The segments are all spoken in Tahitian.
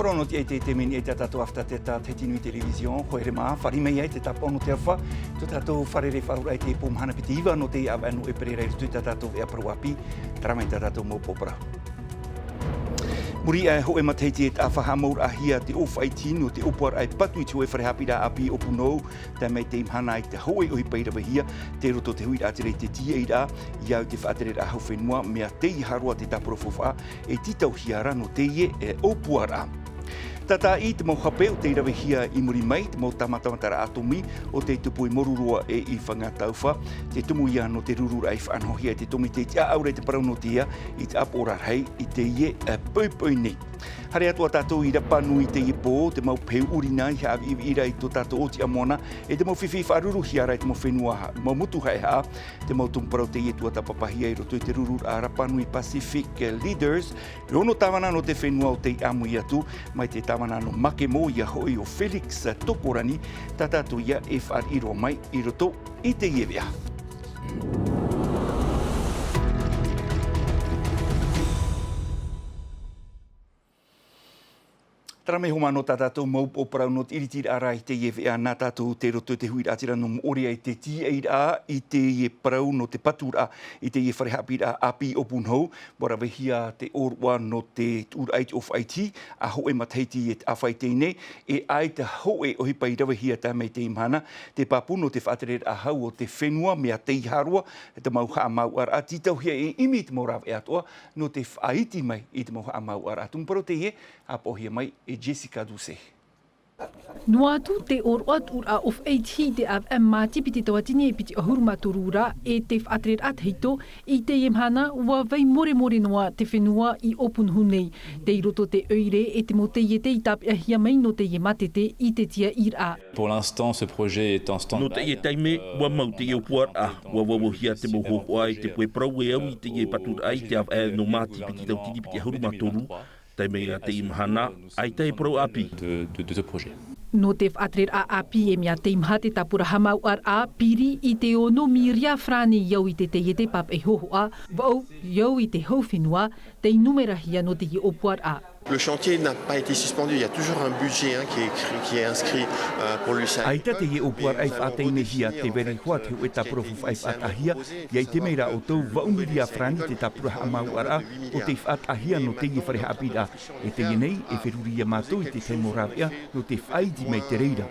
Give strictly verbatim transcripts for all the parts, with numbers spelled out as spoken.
Nō te ʻai te te meni ʻai tā tātou afata te tā te hiti nui television, ko ere mā, fari mai ai te tāpō nō te awha, tō tātou fārerei faʻauraʻa i te pō mahana piti iva nō te avaʻe nō ʻēperēra i roto i tā tātou veʻa parau ʻāpī, terā mai tā tātou mau pō parau. Muri aʻe hōʻē matahiti e taʻa faʻahaʻamauraʻahia te ʻōfaʻi tino, te ʻōpuaraʻa e patu i te hōʻē fare haʻapiʻiraʻa ʻāpī ʻōpū nō, tae mai te mahana i te hōʻē ʻohipa i ravehia, tei roto te huiraʻatira i te tīaʻiraʻa, i au i te faʻatereraʻa hau fenua, mea tei haroa te tāpura faufaʻa, e tītauhia ra nō teie, e, ʻōpuaraʻa. Tātaʻi te mau hape o tei ravehia i muri mai, te mau tāmatamataraʻa ʻātomi, o tei tupu i Moruroa e i Fanga Taufa, te tumu ia nō te rururaʻa i faʻanahohia e te tōmite i te ʻāʻau ra i te parau nō te ia, i te ʻāpoʻo rarahi, i teie, e, poipoi nei. Haere atu ā tātou i Rapa Nui i teie pō, te mau peu ʻurina i haʻaviʻiviʻi ra i tō tātou ʻōtiʻa moana, e te mau fifi faʻaruruhia ra i te mau fenua, mau motu haʻehaʻa, te mau tumu parau teie tuatāpapahia i roto i te rururaʻa Rapa Nui Pacific Leaders, e ono tāvana nō te fenua o tei ʻāmui atu, mai te tāvana nō Makemo ia hoʻi ʻo Felix Tokorani, tā tātou ia e fāriʻi roa mai i roto i teie veʻa. Terā mai hoʻi mā nō tā tātou mau pō parau nō te ʻiritiraʻa ra i teie veʻa nā tātou tei roto i te huiraʻatira nō Moʻorea i te tīaʻiraʻa i teie parau nō te paturaʻa i teie fare haʻapiʻiraʻa ʻāpī ʻōpū nō, ʻua ravehia te ʻōroʻa nō te tuʻuraʻa i te ʻōfaʻi tī, ā hōʻē matahiti e taʻa faʻaʻite nei, e ʻaita hōʻē ʻohipa i ravehia tae mai teie mahana, te pāpū nō te faʻatereraʻa hau o te fenua mea tei haroa, te mau haʻamāuʻaraʻa tītauhia e ʻimi i te mau rāveʻa atoʻa, nō te faʻaiti mai i te mau haʻamāuʻaraʻa. Tumu parau teie, haʻapaʻohia mai e Jessica Doucet. Noa atu te ʻōroʻa tuʻuraʻa ʻōfaʻi tī i te avaʻe Māti piti tauatini e piti ʻahuru mā toru ra, e te faʻatereraʻa tahito, i teie mahana, ʻua vai moremore noa te fenua i ʻōpū noa nei. Tei roto te ʻoire e te mau taiete i tāpeʻahia mai nō teie mātete i te tīaʻiraʻa. Pour l'instant, ce projet est en stand-by. Nō teie taime, ʻua mau teie ʻōpuaraʻa, ʻua vauhia te mau hōhoʻa i te puʻe parau e au i teie paturaʻa i te avaʻe nō Māti piti tauatini piti ʻahuru mā toru, tae mai i teie mahana, ʻaita e parau ʻāpī. De, de, de ce projet. Nō te faʻatereraʻa ʻāpī e mea teimaha te tāpura haʻamāuʻaraʻa, piri i te ono mīria farāne i au i te taiete pāpaʻi hōhoʻa, vaʻu i au i te hau fenua, tei numerahia nō teie ʻōpuaraʻa. Le chantier n'a pas été suspendu, il y a toujours un budget, hein, qui est écrit, qui est inscrit, euh, pour l'U S A I. ʻAita teie ʻōpuaraʻa i faʻataimehia, tē vai ra ihoā te hōʻē tāpura faufaʻa i faʻataʻahia, ʻia ʻite mai rā ʻoutou, vaʻu mīria farāne te tāpura haʻamāuʻaraʻa, ʻo tei faʻataʻahia nō teie fare haʻapiʻiraʻa. E teie nei, e feruri ia mātou i te tahi mau rāveʻa, nō te faʻaiti mai te reira.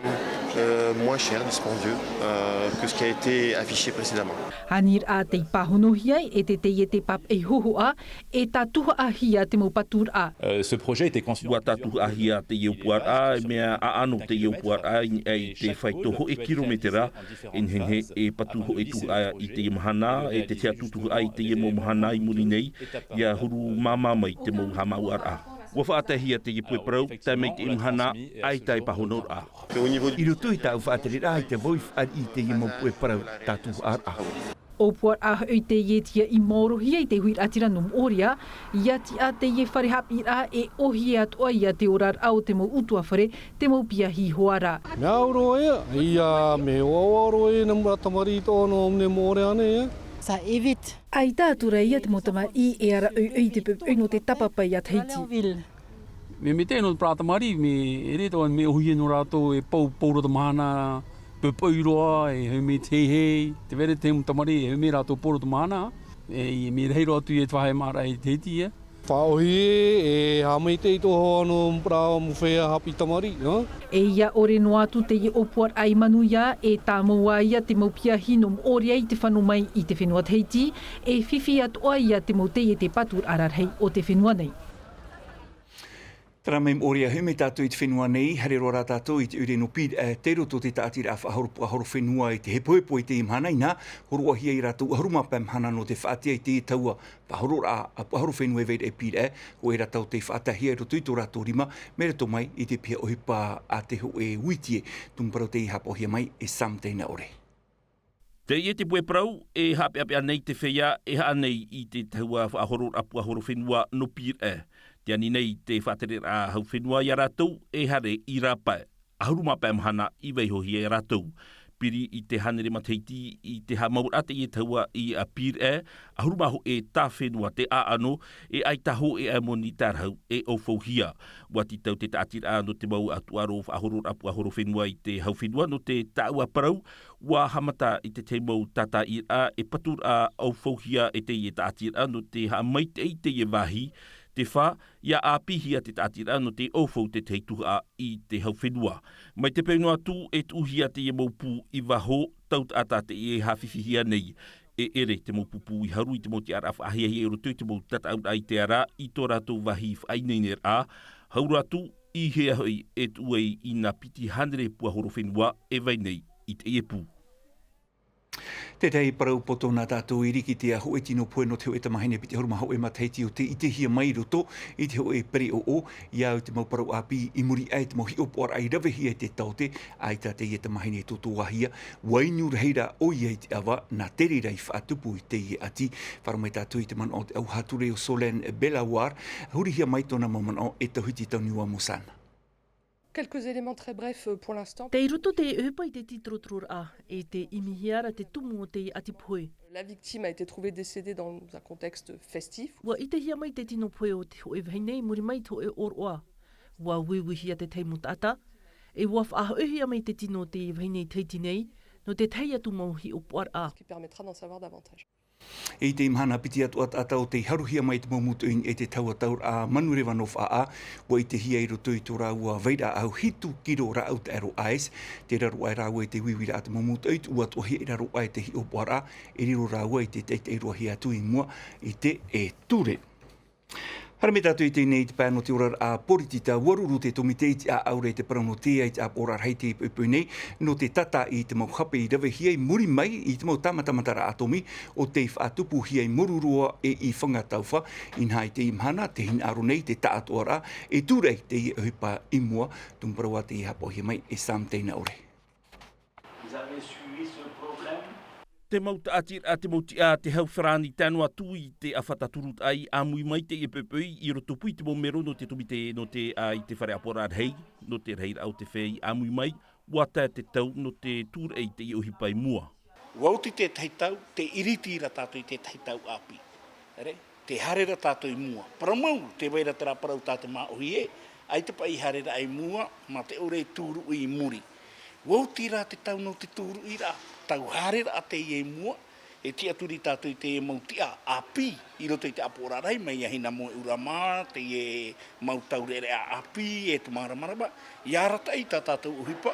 Euh, moins cher, dispendieux, euh, que ce qui a été affiché précédemment. Aniraʻa tei pāhonohia e te taiete pāpaʻi hōhoʻa, e tātuhaʻahia te mau paturaʻa. Euh, ce projet a été conçu. ʻUa tātuhaʻahia teie ʻōpuaraʻa, e mea ʻaʻano teie ʻōpuaraʻa i, i te faito hōʻē kirometera, e nehenehe e patu hōʻē tuhaʻa i teie mahana, e te tiʻa tutuhaʻa i teie mau mahana i muri nei, ʻia huru māmā mai te mau haʻamāuʻaraʻa. ʻUa faʻataʻahia teie puʻe parau, tae mai teie mahana, ʻaita e pāhonoraʻa. I roto i tāʻu faʻatereraʻa, ʻaita vau i fāriʻi i teie mau puʻe parau tātuhaʻaraʻa. ʻŌpuaraʻa hoʻi teie tīaʻi maorohia i te huiraʻatira nō Moʻorea, ʻia tiʻa teie fare haʻapiʻiraʻa e ʻōhie atoʻa ia te oraraʻa o te mau ʻutuāfare, te mau piahi hoʻi ra. Mea au roa ia, ia mea ʻoaʻoa roa ia nā mura tamariʻi tō nō mune Moʻorea nei, e. Ça évite. ʻAita atu rā ia te mau tamariʻi e ara ʻoiʻoi i te poʻipoʻi nō te tāpapa ia Tahiti. Mea maitaʻi nō te parau tamariʻi, mea ʻere atoʻa, mea ʻōhie nō rātou e pou, pou roa te mahana, poʻipoʻi roa, e haumi te heihei, tē vai ra te mau tamariʻi, e haumi rātou pou roa te mahana, e, mea rahi roa atu ia te faʻahaʻamāraʻa i Tahiti, e. Faʻaʻōhie, e haʻamaitaʻi atoʻa hoʻi nō te parau mau feiā haʻapiʻi tamariʻi, nō? E ʻia ʻore noa atu teie ʻōpuaraʻa i manuia, e tāmau ā ia te mau piahi nō Moʻorea i te fano mai i te fenua Tahiti, e fifi atoʻa ia te mau taiete patu rarahi o te fenua nei. Terā mai Moʻorea, haere mai tātou i te fenua nei, haere roa rā tātou i te ʻoire nō Pīraʻe, e, tei roto i te tāʻatiraʻa faʻahoro puaʻahoro fenua i te hepohepo i teie mahana, ʻinā, hōroʻahia ia rātou ʻahuru mā pae mahana nō te faʻatea i te taua faʻahororaʻa puaʻahoro fenua e vai ra i Pīraʻe, ʻo ērā tau tei faʻataehia i roto i tō rātou rima, mai roto mai i te piha ʻohipa a te hōʻē uiti e, tumu parau tei haʻapaʻohia mai e Sam Teinaʻore. Teie te puʻe parau, e haʻapeʻapeʻa nei te feiā, e haʻa nei i te taua faʻahororaʻa puaʻahoro fenua nō Pīraʻe. Tē ani nei te faʻatereraʻa hau fenua ia rātou, e haere i rāpae. ʻAhuru mā pae mahana i vaihohia e rātou. Piri i te hānere matahiti i te haʻamauraʻa teie tahua i a Pīraʻe, ʻahuru mā hōʻē tā fenua te ʻāʻano, e ʻaita hōʻē ʻae moni tārahu e ʻaufauhia. ʻUa tītau te tāʻatiraʻa nō te mau ʻatuʻaro faʻahororaʻa puaʻahoro fenua i te hau fenua nō te tāʻua parau, ʻua haʻamata i te tahi mau tātaʻiraʻa e paturaʻa ʻaufauhia e teie tāʻatiraʻa nō te haʻamaitaʻi i teie vāhi, te fā, ʻia ʻāpīhia te tāʻatiraʻa nō te ʻaufau te tahi tuhaʻa i te hau fenua. Mai te peu noa atu e tuʻuhia teie mau pū i vaho, tautaʻata teie e haʻafifihia nei. E ʻere te mau pupu i haru i te mau tiʻaraʻa faʻahiahia i roto i te mau tataʻuraʻa i te ara i tō rātou vāhi faʻaineineraʻa. Hau roa atu, i hea hoʻi e tuʻu ai i nā piti hānere puaʻahoro fenua e vai nei i teie pū. Tētahi parau poto nā tātou i riki te hōʻē tino pohe nō te hōʻē tamāhine piti ʻahuru mā hōʻē matahiti ʻo tei ʻitehia mai i roto i te hōʻē pereʻoʻo, ʻia au i te mau parau ʻāpī i muri aʻe i te mau hiʻopoʻaraʻa i ravehia i te taote, ʻaita teie tamāhine i tōtōahia, ʻua inu rahi rā ʻoia i te ʻava, nā te reira i faʻatupu i teie ʻati. Faʻaroʻo mai tātou i te manaʻo o te ʻauhā ture ʻo Solène Belawar, hurihia mai tōna mau manaʻo e Tauhiti Tauniua Mosana. Quelques éléments très brefs, euh, pour l'instant. Tei roto te ʻohipa i te tītorotororaʻa, e te ʻimihia ra te tumu o te ʻati pohe. La victime a été trouvée décédée dans un contexte festif. ʻUa ʻitehia mai te tino pohe o te hōʻē vahine i muri mai i te hōʻē ʻōroʻa. ʻUa uiuihia te tahi mau taʻata, e ʻua faʻahoʻihia mai te tino o te vahine i Tahiti nei, nō te tahi atu mau hiʻopoʻaraʻa. Ce qui permettra d'en savoir davantage. I te mahana piti atu ā taʻata ʻo tei haruhia mai te mau mūtoʻi e te taua tauraʻa manureva nō Faʻaʻā, ʻua ʻitehia i roto i tō rāua vairaʻa ʻahu hitu kiro rāʻau taʻero ice, tē raro aʻe rāua i te uiuiraʻa te mau mūtoʻi, tuʻu atu ʻoia i raro aʻe te hiʻopoʻaraʻa, e riro rāua i te taʻitaʻi roa hia atu i mua i te, e, ture. Haere mai tātou i teie nei i te pae nō te oraraʻa poritita, ʻua ruru te tōmite i te ʻāʻau ra i te parau nō te ea i te ʻāpoʻoraʻa rahi i teie poʻipoʻi nei, nō te tātaʻi i te mau hape i ravehia i muri mai i te mau tāmatamataraʻa ʻātōmī, ʻo tei faʻatupuhia i Moruroa e i Fangataufa, inaha i teie mahana, te hinaʻaro nei, te taʻatoʻaraʻa, e tū ra i teie ʻohipa i mua, tumu parau ā tei haʻapaʻohia mai e Sam Teinaʻore. Vous avez suivi ce problème ? Te mau taʻatiraʻa, te mau tiʻa, te hau farāni, tae noa atu i te ʻāfata turutaʻa i ʻāmui mai teie poʻipoʻi i rotopū i te mau mero nō te tōmite nō te, ā, i te fare ʻāpoʻoraʻa rahi, nō te rahiraʻa o te feiā i ʻāmui mai, ʻua tae te tau nō te tūraʻi i teie ʻohipa i mua. ʻUa oti te tahi tau, tē ʻiriti ra tātou i te tahi tau ʻāpī. Re, tē haere ra tātou i mua. Parau mau, tē vai ra terā parau tā te māʻohi ē, ʻaita paʻi haereraʻa i mua, mā te ʻore e tūruʻi i muri. ʻUa oti rā te tau nō te tūruʻiraʻa, tau haereraʻa teie i mua, e tiʻaturi tātou i te mau tiʻa ʻāpī, i roto i te ʻāpoʻoraʻa rahi, mai iā Hinamoeʻura mā, teie mau taureʻareʻa ʻāpī, e te māramarama, ʻia arataʻi tā tātou ʻohipa,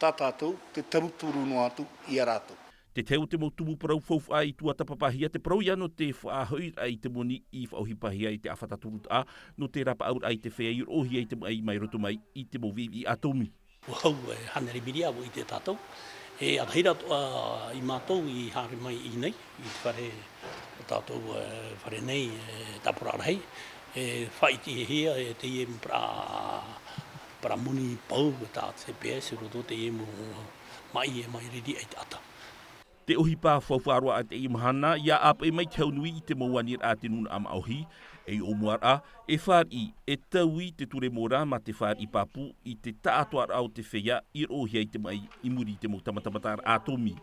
tā tātou te tauturu noa atu iā rātou. Te tahi o te mau tumu parau faufaʻa i tuatāpapahia te parau ia nō te faʻahoʻiraʻa i te moni i faʻaʻohipahia i te ʻāfata turutaʻa, nō te rapaʻauraʻa i te feiā i roʻohia i te maʻi mai roto mai i te mau viʻiviʻi ʻātōmī. ʻUa hau, e, hānere miria ʻua ʻite tātou. E ʻātahi ra atoʻa i mātou i haere mai i ʻō nei, i te fare, tātou, e, fare nei, e, tāpoʻoraʻa rahi. E faʻaʻitehia, e, teie parau, parau moni pau tā te C P S, i roto teie mau maʻi e mai riri ai te taʻata. Te ʻohipa faufaʻa roa a teie mahana, ʻia ʻāpaʻi mai te hau nui i te mau aniraʻa a te nūnaʻa māʻohi, e i ʻōmuaraʻa, e fāriʻi, e taui te ture mōrā mā te fāriʻi pāpū i te taʻatoʻaraʻa o te feiā i roʻohia i te maʻi i muri i te mau tāmatamataraʻa ʻātōmī.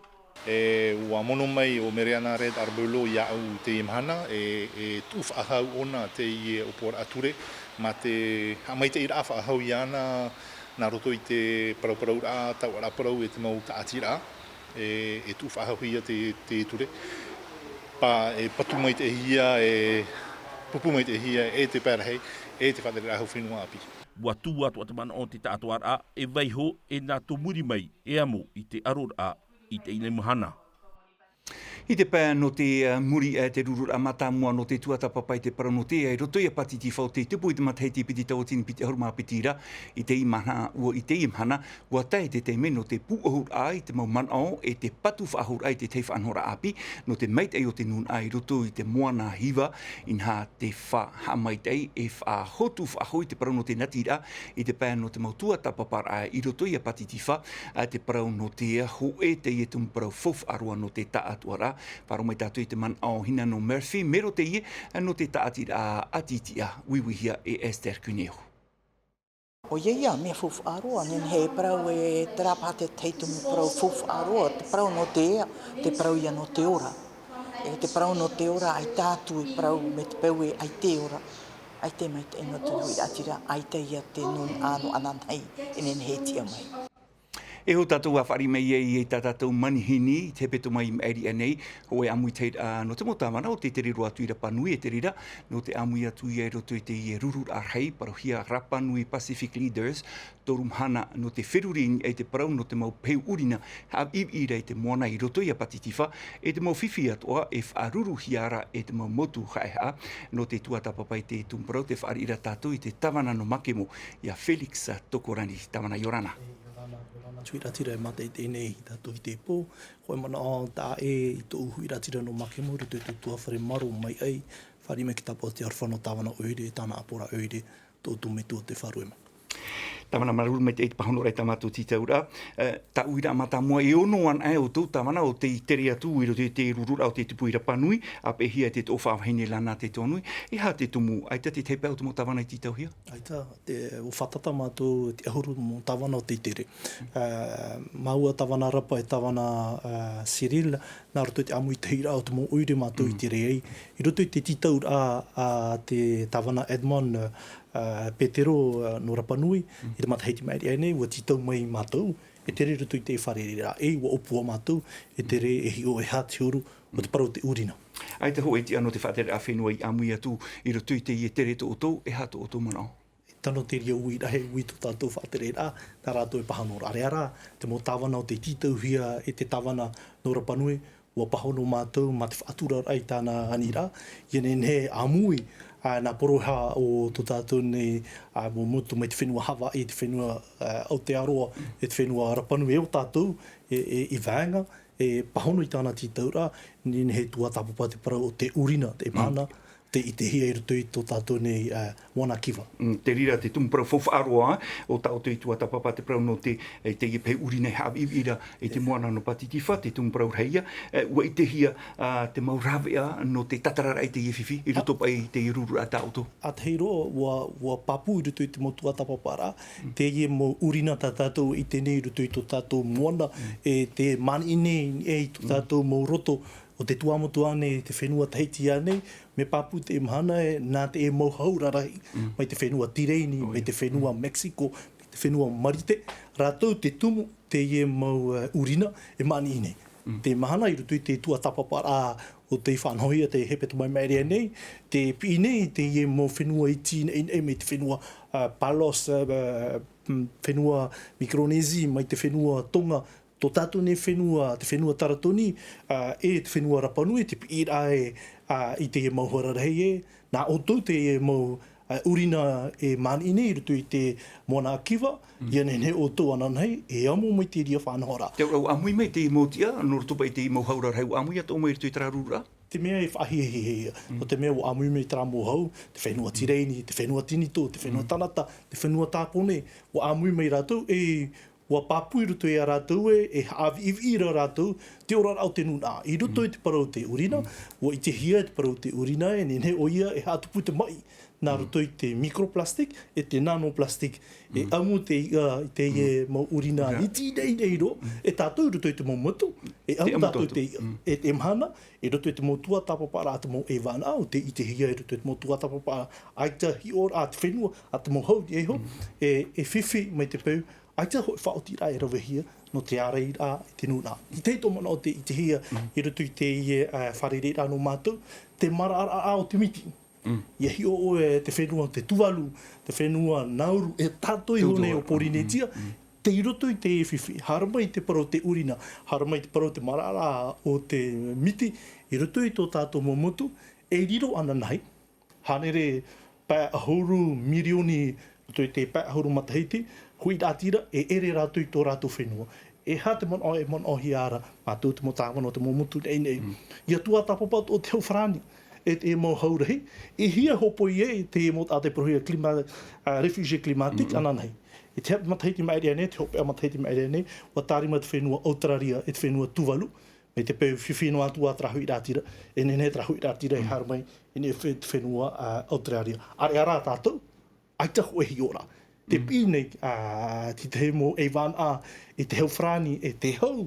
E, ʻua mono mai ʻo Mereana Red Arbolo iāʻu i teie mahana, e, e tuʻu faʻahou ʻōna teie ʻōpuaraʻa ture, mā te haʻamaitaʻiraʻa faʻahou iāna nā roto i te parauparauraʻa, tauʻaraʻa parau e te mau taʻatiraʻa, e, e tuʻu faʻahouhia te, te ture. Pā, e patu maitaʻihia, e pupu maitaʻihia, e te pae rahi, e te faʻatereraʻa hau fenua ʻāpī. ʻUa tuʻu atoʻa te manaʻo o te taʻatoʻaraʻa, e vaiho, e nā tō muri mai, e amo i te aroraʻa i teie nei mahana. I te pae nō te, ā, muri, ā, te rururaʻa mātāmua nō te tuatāpapa i te parau nō te ea i roto i a Pātitifa ʻo tei tupu i te matahiti piti tauatini piti ʻahuru mā piti ra, i teie mahana, ʻua, i teie mahana, ʻua tae te taime nō te pūʻohuraʻa i te mau manaʻo e te patu faʻahouraʻa i te tahi faʻanahoraʻa ʻāpī, nō te maitaʻi o te nūnaʻa i roto i te moana hiva, inaha te faʻahaʻamaitaʻi e faʻahotu faʻahou i te parau nō te natiraʻa, i te pae nō te mau tuatāpaparaʻa i roto i a Pātitifa, ā, te parau nō te hōʻē teie tumu parau faufaʻa roa nō te taʻatoʻaraʻa. Faʻaroʻo mai tātou i te manaʻo o Hinano Murphy, mero teie, ā, nō te taʻatiraʻa ʻātiʻa, uiuihia e Esther Cuneo. ʻOia ia, mea faufaʻa roa, nehenehe e parau e te rāpaha te tahi tumu parau faufaʻa roa, te parau nō te ea, te parau ia nō te ora. E te parau nō te ora, ʻaita atu e parau mai te peu e ʻaita e ora, ʻaita e maitaʻi noa atu te huiraʻatira, ʻaita ia te nūnaʻa ananahi e nehenehe e tiʻa mai. E hou tātou ā fāriʻi mai ai i tā tātou manihini, i te hepetoma i maʻiri aʻe nei, hōʻē ʻāmui tahiraʻa nō te mau tāvana o tē tere roa atu i Rapa Nui, e te reira, nō te ʻāmui atu ia i roto i teie rururaʻa rahi, parauhia Rapa Nui Pacific Leaders, toru mahana nō te feruri i niʻa i te parau nō te mau peu ʻurina haʻaviʻiviʻi ra i te moana i roto ia Pātitifā, e te mau fifi atoʻa e faʻaruruhia ra e te mau motu haʻehaʻa. Nō te tuatāpapa i te tumu parau, tē fāriʻi ra tātou i te tāvana nō Makemo, ia Felix Tokorani, tāvana, ʻia ora na. Atu i rā tira e mātaʻitaʻi nei tātou i te pō, hōʻē manaʻo tā ʻoe i tōʻu huiraʻatira nō Makemo, i roto i tō ʻoutou fare mārō maitaʻi, fāriʻi mai ki te tāpaʻo o te aroha nō tāvana ʻoire, tāna ʻāpoʻoraʻa ʻoire, tō ʻoutou metua o te Faʻaroʻo. Tāvana, māuruuru maitaʻi i te pāhonoraʻa i tā mātou tītauraʻa. E, tā ʻoe uiraʻa mātāmua, e ono anaʻe ʻoutou tāvana o tei tere atu i roto i te rururaʻa o tei tupu i Rapa Nui, ʻāpeʻehia e te toʻo faʻavahine Lana Te Toanui, e aha te tumu, ʻaita te tahi pae o te mau tāvana i tītauhia? ʻAita, te, ʻua fātata mātou te ʻahuru mau tāvana o tei tere. E, māua tāvana Rapa e tāvana, e, Cyril, nā roto i te ʻāmui tahiraʻa o te mau ʻoire mātou i tere ai. I roto i te tītauraʻa a te tāvana Edmond, e, Petero, e, nō Rapa Nui, i te matahiti maʻiri aʻe nei, ʻua tītau mai mātou, e tere i roto i te fārereiraʻa, e ʻua ʻōpua mātou, e tere e hiʻo e aha te huru o te parau o te ʻurina. ʻAita hōʻē tiʻa nō te faʻatereraʻa fenua i ʻāmui atu i roto i teie tere tō ʻoutou, e aha tō ʻoutou manaʻo? Tano te reira uiraʻa, e ui tō tātou faʻatereraʻa, nā rātou e pāhono ra. ʻAreʻa rā, te mau tāvana o tei tītauhia e te tāvana nō Rapa Nui, ʻua pāhono mātou mā te faʻaturaraʻa i tāna aniraʻa, ʻia nehenehe e ʻāmui, ā, nā poroʻi o tō tātou nei, ā, mau motu mai te fenua Havaiʻi, te fenua, ā, Aotearoa, e te fenua Rapa Nui, e ʻo tātou, e, e, i vaenga, e pāhono i tāna tītauraʻa, nehenehe e tuatāpapa te parau o te ʻurina, te mahana, tei ʻitehia i roto i tō tātou nei, ā, moana kiva. Mm, te reira te tumu parau faufaʻa roa, ʻo tā ʻoutou i tuatāpapa te parau nō te, e, teie peu ʻurina e haʻaviʻiviʻi ra i te moana nō Pātitifā, te tumu parau rahi ia, e, ʻua ʻitehia, ā, te mau rāveʻa nō te tātararaʻa i teie fifi, i roto paʻi i teie rururaʻa tā ʻoutou. ʻA tahi roa, ʻua, ʻua pāpū i roto i te mau tuatāpaparaʻa, teie mau ʻurina tā tātou e ʻite nei i roto i tō tātou moana, e tē māniʻi nei, e i tō tātou mau roto, ʻo te tuamotu ānei, te fenua Tahiti ānei, mea pāpū te mahana e, nā te mau hau rarahi, mai te fenua Tireni, mai te fenua Mexico, mai te fenua Marite, rātou te tumu teie mau, e, ʻurina, e māniʻi nei. Te mahana i roto i te tuatāpaparaʻa o tei faʻanahohia te hepetoma i maʻiri aʻe nei, tē piʻi nei teie mau fenua iti, i, i, mai te fenua, ā, Palos, ā, mm, fenua Micronesie, mai te fenua Tonga, tō tātou nei fenua, te fenua Taratoni, ā, e te fenua Rapa Nui, te piʻiraʻa e, ā, i te mau hau rarahi e, nā ʻoutou te mau, ā, ʻurina e māniʻi nei i roto i te moana kiva, ʻia nehenehe ʻoutou ananahi, e amo mai te reira faʻanahoraʻa. Te au, ʻāmui mai te mau tiʻa, nō roto paʻi te mau hau rarahi, ʻāmui atoʻa mai i roto i terā rururaʻa? Te mea e faʻahiahia, ʻo te mea ʻua ʻāmui mai terā mau hau, te fenua Tireni, te fenua Tinitō, te fenua Tanata, te fenua Tāpōnē, ʻua ʻāmui mai rātou, e ʻua pāpū i roto ia rātou e, e haʻaviʻiviʻi ra rātou te oraraʻa o te nūnaʻa. I roto i te parau o te ʻurina, ʻua ʻitehia te parau o te ʻurina, e nehenehe ʻoia e haʻatupu te maʻi, nā roto i te microplastic, e te nanoplastic. E ʻamu te iʻa, i teie mau ʻurina iti nei, nei roa, e tātou i roto i te mau motu, e ʻamu tātou te iʻa. E te mahana, i roto i te mau tuatāpaparaʻa a te mau ʻaivānaʻa, ʻo tei ʻitehia i roto i te mau tuatāpaparaʻa, ʻaita hiʻoraʻa a te fenua, a te mau hau i ʻō, e, e fifi mai te peu, ʻaita hōʻē faʻaotiraʻa e ravehia, nō te ārairaʻa i te nūnaʻa. I te hōʻē manaʻo tei ʻitehia, i roto i teie, ā, fārereiraʻa nō mātou, te maraʻaraʻa o te miti. ʻIa hiʻo ʻoe te fenua o te Tuvalu, te fenua Nauru, e tātou iho nei o Pōrīnetia, tei roto i te fifi, haere mai te parau o te ʻurina, haere mai te parau o te maraʻaraʻa o te miti, i roto i tō tātou mau motu, e riro ananahi, hānere pae ʻahuru mirioni, roto i te pae ʻahuru matahiti, huiraʻatira, e ʻere rātou i tō rātou fenua. E aha te manaʻo, e manaʻohia ra, mātou te mau tāvana o te mau motu nei nei. ʻIa tuatāpapa atoʻa te hau farāni, e te mau hau rahi, e hia hōpoi ai te mau taʻata e parauhia clima-, ā, réfugié climatique, ananahi. I te matahiti maʻiri aʻe nei, te hopeʻa matahiti maʻiri aʻe nei, ʻua tārima te fenua Australia, e te fenua Tuvalu, mai te peu fifi noa atu ā terā huiraʻatira, e nehenehe terā huiraʻatira e haere mai, i niʻa i te fenua, ā, Australia. ʻAreʻa rā tātou, ʻaita hōʻē hiʻoraʻa. Te piʻi nei, ā, te tahi mau ʻaivānaʻa, e te hau farāni, e te hau,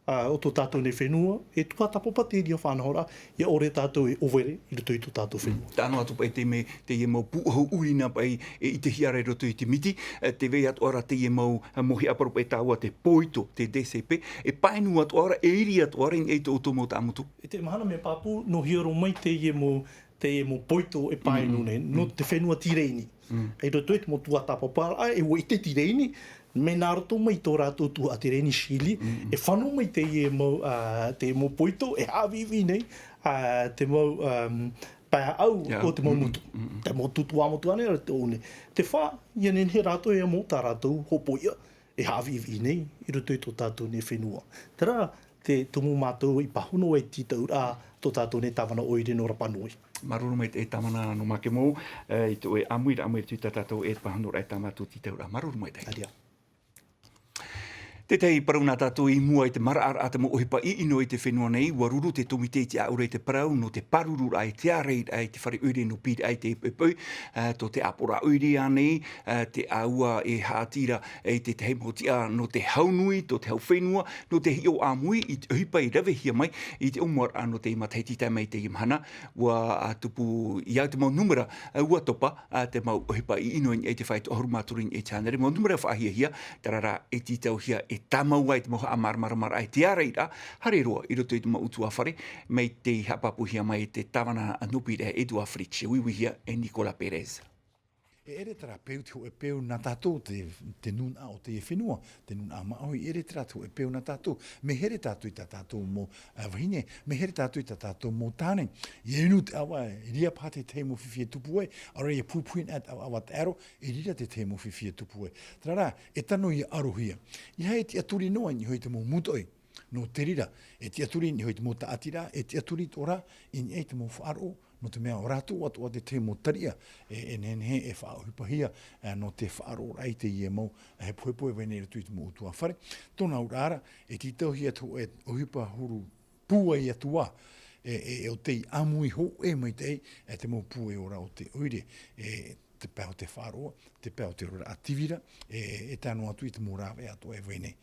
ā, o tō tātou nei fenua, e tuatāpapa te reira faʻanahoraʻa, ʻia ʻore tātou e ʻōvere i roto i tō tātou fenua. Tae noa atu paʻi te mea, teie mau pūʻohu ʻurinā paʻi, e ʻitehia ra i roto i te miti, e, tē vai atoʻa ra teie mau, e, mōhia ʻāpara paʻi tāua te poito, te D C P, e pae noa atoʻa ra, e iri atoʻa ra i niʻa i tō ʻoutou mau taʻamotu. I te mahana mea pāpū, nō hea roa mai teie mau, teie mau poito e pae noa nei, nō te fenua Tireni. I roto i te mau tuatāpaparaʻa, e ʻua ʻite Tireni, mea nā roto mai tō rātou tuhaʻa Tireni Chili, e fano mai teie mau, ā, te mau poito, e haʻaviʻiviʻi nei, ā, te mau, ā, pae ʻāʻau o te mau motu. Te mau tuamotu ānei ra te ʻō nei. Te fā, ʻia nehenehe rātou e amo tā rātou hōpoiʻa, e haʻaviʻiviʻi nei, i roto i tō tātou nei fenua. Terā, te tumu mātou i pāhono ai te tītauraʻa tō tātou nei tāvana ʻoire nō Rapa Nui. Māuruuru maitaʻi tāvana nō Makemo, e, i tō ʻoe ʻāmuiraʻa mai i roto i tā tātou e pāhonoraʻa i tā mātou tītauraʻa. Māuruuru maitaʻi. ʻĀreʻa. Tētahi parau nā tātou i mua i te maraʻaraʻa te mau ʻohipa ʻiʻino i te fenua nei, ʻua ruru te tōmite i te ʻāʻura i te parau nō te pārururaʻa i te ārairaʻa i te fare ʻoire nō Pīraʻe i te poipoi, e, tō te ʻāpoʻoraʻa ʻoire ānei, e, te ʻāua e haʻati ra i te tahi mau tiʻa nō te hau nui, tō te hau fenua, nō te hiʻo ʻāmui i te ʻohipa i ravehia mai i te ʻōmuaraʻa nō te matahiti tae mai i teie mahana, ʻua, a, tupu i au te mau nūmera, a, ʻua topa, a, te mau ʻohipa ʻiʻino i niʻa i te fāito ʻahuru mā toru i niʻa i te hānere, mau nūmera faʻahiahia, terā rā e tītauhia e tāmau ai te mau haʻamāramaramaraʻa i te ārairaʻa, haere roa i roto i te mau ʻutuāfare, mai tei haʻapāpūhia mai e te tāvana nō Pīraʻe Édouard Fritch, e uiuihia e Nicolas Pérez. E ʻere terā peu te hōʻē peu nā tātou te, te nūnaʻa o teie fenua, te nūnaʻa māʻohi, e ʻere terā te hōʻē peu nā tātou. Mea here tātou i tā tātou mau, ā, vahine, mea here tātou i tā tātou mau tāne. ʻIa inu te ʻava, e riro paha te tahi mau fifi e tupu ai, ʻaore rā ʻia puhipuhi anaʻe te ʻava, ʻava taʻero, e riro te tahi mau fifi e tupu ai. Terā rā, e tano ʻia ʻarohia. ʻEiaha e tiʻaturi noa i niʻa hoʻi i te mau mūtoʻi. Nō te reira, e tiʻaturi i niʻa hoʻi i te mau tāʻatiraʻa, e tiʻaturi atoʻa ra i niʻa i te mau faʻaroʻo, nō te mea ʻo rātou atoʻa te tahi mau tariʻa, e, e nehenehe e faʻaʻohipahia, e, nō te faʻaroʻoraʻa i teie mau, e, hepohepo e vai nei i roto i te mau ʻutuāfare. Tōna auraʻa ra, e tītauhia te hōʻē ʻohipa huru pūai atu ā, e, e, e ʻo tei ʻāmui hōʻē maitaʻi, e, te mau pūai ora o te ʻoire, e, te pae o te faʻaroʻo, te pae o te oraraʻa tīvira, e, e tae noa atu i te mau rāveʻa atoʻa e vai nei.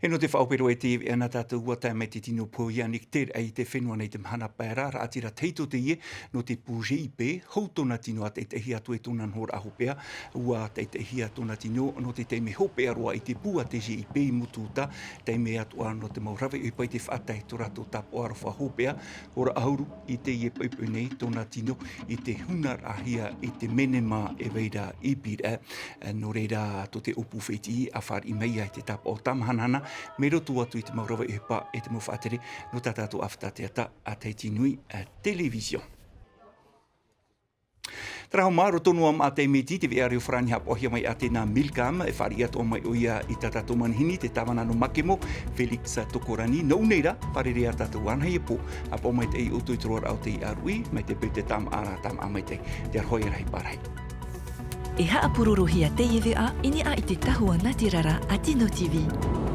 E nō te faʻaʻope roa i te veʻa nā tātou ʻua tae mai te tino poiāni i te, i te fenua nei te mahana pae ra, raʻatira tahito teie, nō te pū G I P, hou tōna tino ʻa taʻitaʻihia atu e tōna nohoraʻa hopeʻa, ʻua taʻitaʻihia tōna tino, nō te taime hopeʻa roa i te pū a te G I P i Mutuuta, taime atoʻa nō te mau rave ʻohipa i te faʻatae i tō rātou tāpaʻo aroha hopeʻa, ora ʻahuru i teie poipoi nei tōna tino i te hunaraʻahia i te menema e vai ra i Pīraʻe. Nō reira, tō te ʻōpū fētiʻi ʻa fāriʻi mai ai te tāpaʻo tāmahanahana, mai roto atu i te mau rave ʻohipa e te mau faʻatere, nō tā tātou ʻāfata teata a Tahiti Nui, a Télévision. Terā hoʻi mā, roto noa mā te miti, te veʻa reo farāni haʻapaʻohia mai a tēnā Milcam, e fāriʻi atoʻa mai ʻoia i tā tātou manihini, te tāvana nō Makemo, Félix Tokorani, nō ʻō nei rā, fārerei ā tātou ānei e pō, haʻapaʻo maitaʻi ʻoutou i te roaraʻa o te ʻāruʻi, mai te peu te tāmāʻa ra, tāmāʻa maitaʻi, te aroha ia rahi pārahi. E haʻapurorohia teie veʻa i niʻa i te tahua natirara a Tino T V.